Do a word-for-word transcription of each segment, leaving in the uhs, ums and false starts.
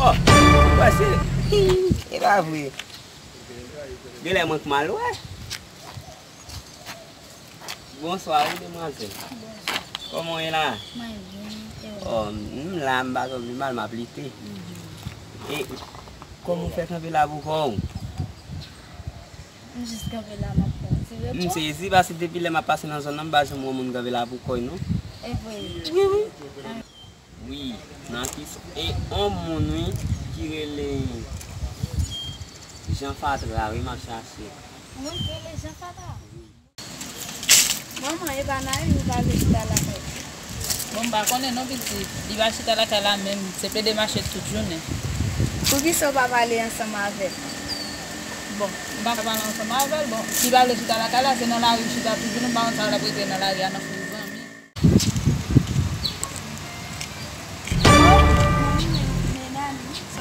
Oh, wè se, e pa vre. Genlè mwen k mal wè. Bonswa wi demwazèl. Bonswa. Kòman w ye la? Mwen byen, e ou? Oh, m la, m pa twò pi mal, m ap lite. Mhm. E kòman w fè kanpe la pou kò w? M jis kanpe la, m ap pran ti repo. M sezi paske depi lè m ap pase nan zòn nan, m pa janm wè moun kanpe la pou kò l non. E vre? Wi, wi. Wi, nan ki s-, e on moun wi ki rele Jan Fatra wi m ap chache. Moun ki rele Jan Fatra? Manman, e pa Nari ou pa vle chita lakay? Bon, m pa konnen non pitit. Li pa chita lakay la menm, se plede mache tout jounen. Poukisa ou pa pale ansanm avè l? Bon, m pa ka pale ansanm avè l. Bon, li pa vle chita lakay la, se nan lari l chita tout jounen, m pa konn sa l ap rete nan lari a nan fouy zanmi.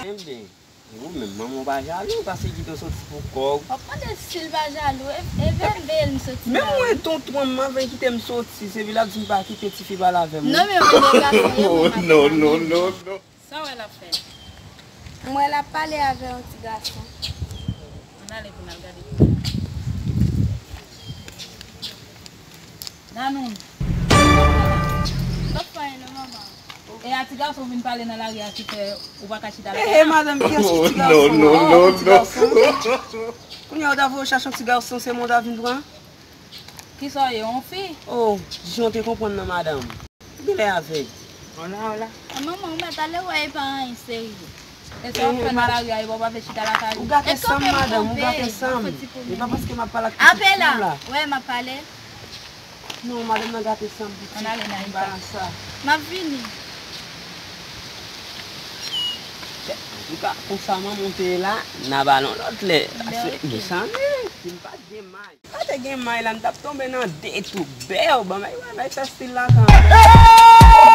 Enben, e ou menm, manman w pa jalou, paske kite w soti pou kò w. W ap mande si l pa jalou, e, e vè m veye l m soti la. Menm mwen, tonton m, manman kite m soti, se li l ap di m pa kite tifi pale avè m. Non, men mwen, gason, non, non, non, non. Sa w wè l ap fè? M wè l ap pale avè yon ti gason. Ann ale pou n al gade pou nou. Nanoun. Papa, e non, manman. E a ti gason vin pale nan lari a ki fè ou pa ka chita la. E, e, madanm, kiyès ki ti gason an? Oh, non, non, ti gason. Kounye a, ou ta voye chache yon ti gason, se mwen ou ta vin pran? Kisa w ye, yon fi? Oh, jan w te konprann nan, madanm. Ou genlè avèg. Hola, hola. A manman, ou mèt ale wè e pa anyen serye. E sa w ap fè nan lari a, e pa w pa vle chita lakay ou? Ou gate san m, madanm, ou gate san m. E pa paske m ap pale ak pitit fi w la. Wè, m ap pale. Non, madanm nan gate san m, pitit. Ann ale, Naïka. M pa nan sa. M ap vini. Antouka, konsa manman w te ye la, n a ba l yon lòt lè. Lè, ok. Mechan, men, si m pa t gen may. Pa te gen may la, m t ap tonbe nan de tou bèw. Ban may, wè, may fè stil la kanmenm.